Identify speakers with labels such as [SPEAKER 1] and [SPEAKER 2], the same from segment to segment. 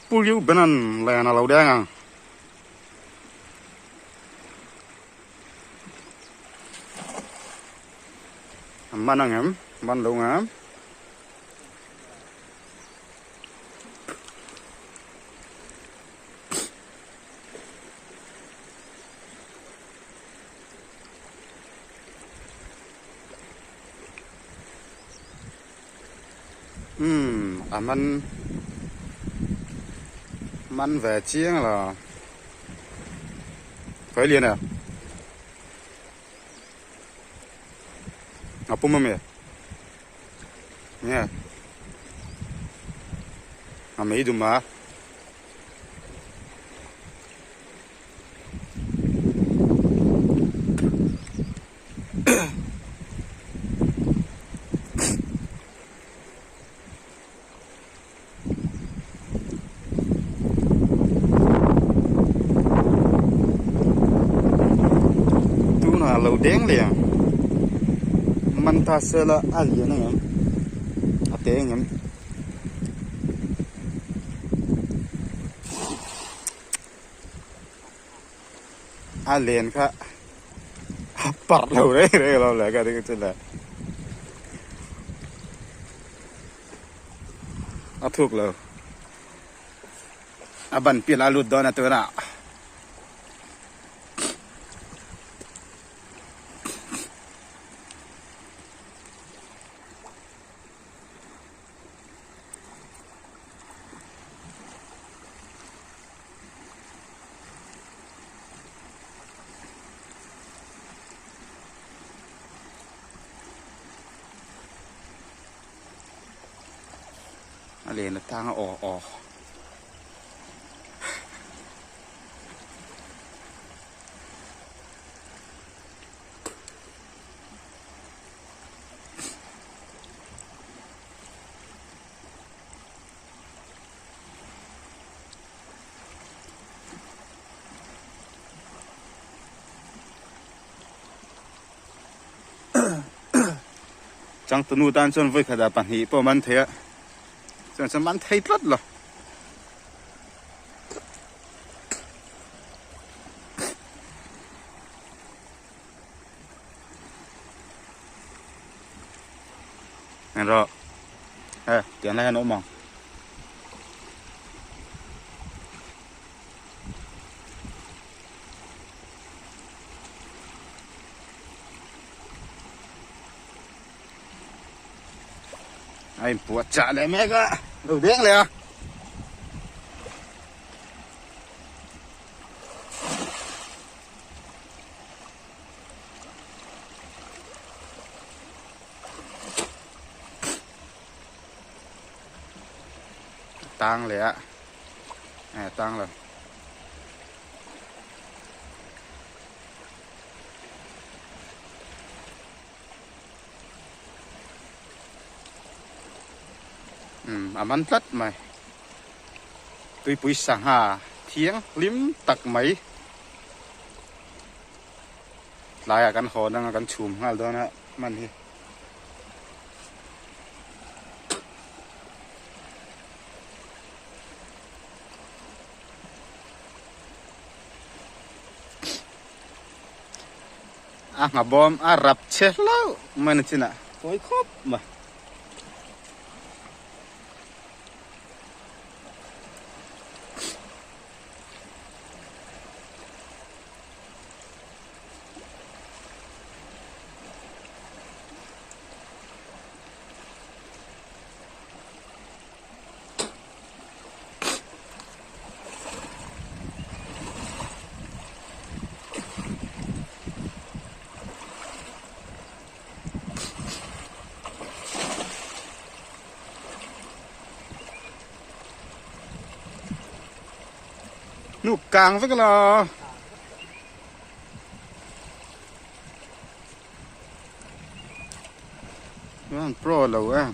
[SPEAKER 1] Pu Reuben-a'n len a lo deng ang. A man ang em? Man lo ang em? Umm a man man ve chiang lo khawi lian a a pum ami nge a mei dum a. Tunah lo deng leh ang man ta sela a lian ang em a te ang em. A len kha a parh lo reng reng lo le ka ding chu le a thuk lo a ban pial a lut dawn a tunah. A len atanga aw aw. Changtunu tan chuan vawi khat ah pahnih pawh man thei a chuan chuan man thei tlat lo. Nè rồi. Ê, tiện này nó mỏng. Ai buat chả leh mek a, lo deng leh a. Tang leh a eh tang lo umm a man tlat mai tuipui sangha thianghlim tak mai. Tlaiah kan hawn anga kan chhum nghal dawn a hman hi. A ngha bawm a rap che hlauh mai na chinah pawi khawp mai. Hnuk kang vek lo. An pro lo e.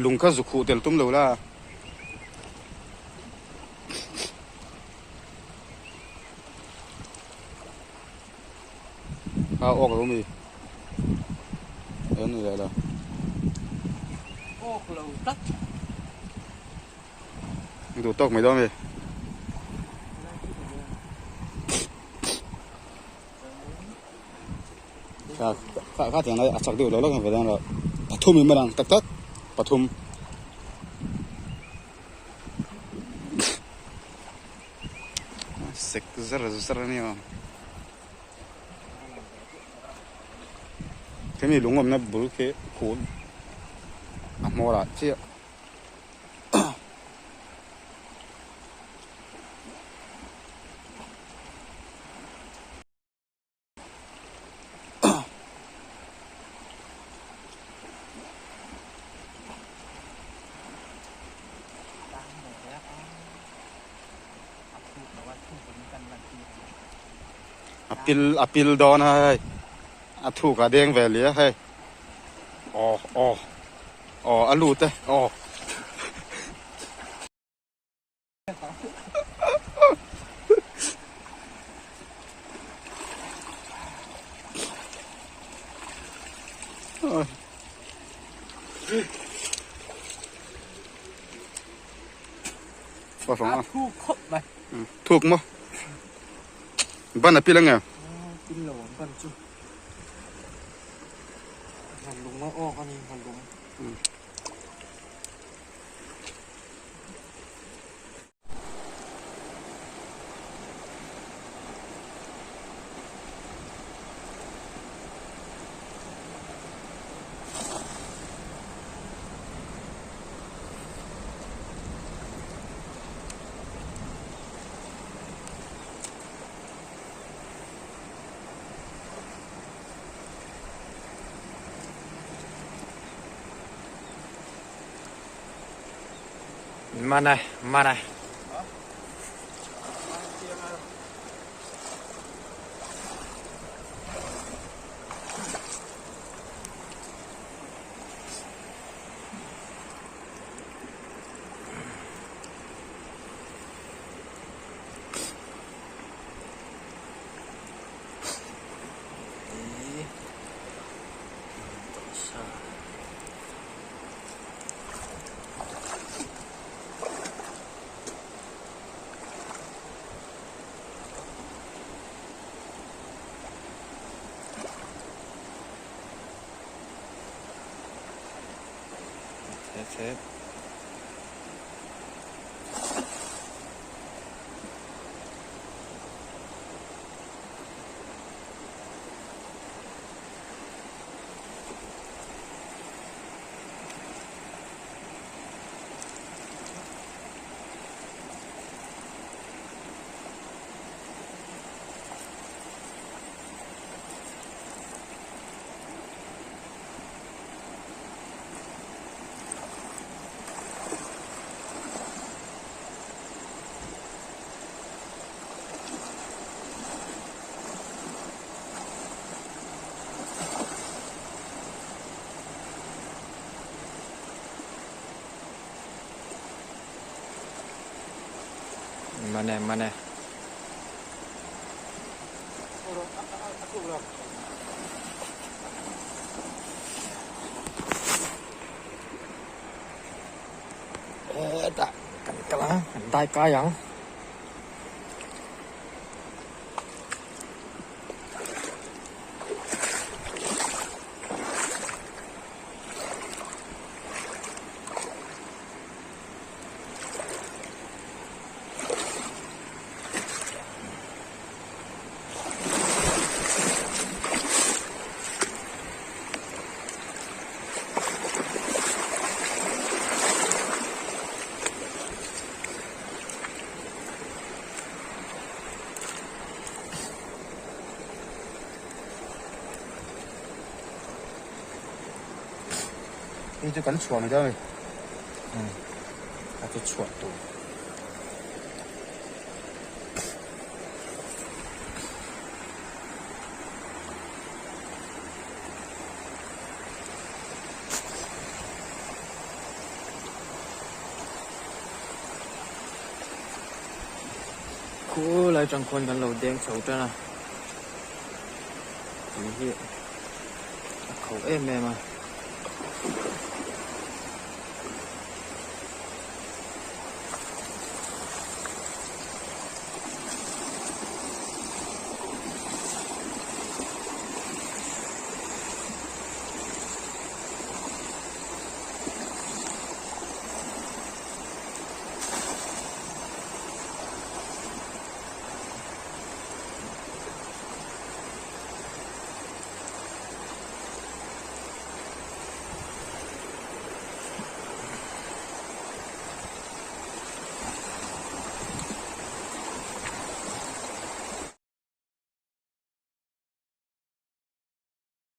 [SPEAKER 1] Lung kha zu khuh tel tum lo la. A awk lo mi. En ni leh lo.
[SPEAKER 2] Awk lo tlat.
[SPEAKER 1] Duh tawk mai dawn mi. Kha kha kha tiang lai a chak deuh lo lawk ve dawn lo. Pathum in man ang tak tak pathum. Sek zar zar a nia. Hemi lung awmna bul khi khuh a hmawr ah chiah. A pil a pil dawn a hei a thuk a deng ve lia hei aw aw aw a lut e aw.
[SPEAKER 2] Thuk khawp mai.
[SPEAKER 1] Thuk maw? Ban a pil ange?
[SPEAKER 2] Pil lo ang ban chu. Nghalung a awk a ni nghalung. Mana mana. That's it. Mana mana. Hetah kan kal ang kan dai kai ang.
[SPEAKER 1] Hei chu kan chhuah mai dawn a ni.
[SPEAKER 2] A chu chhuah tur. Khulai tang khuan kan lo deng chho tan a, tui hi a kho em em a.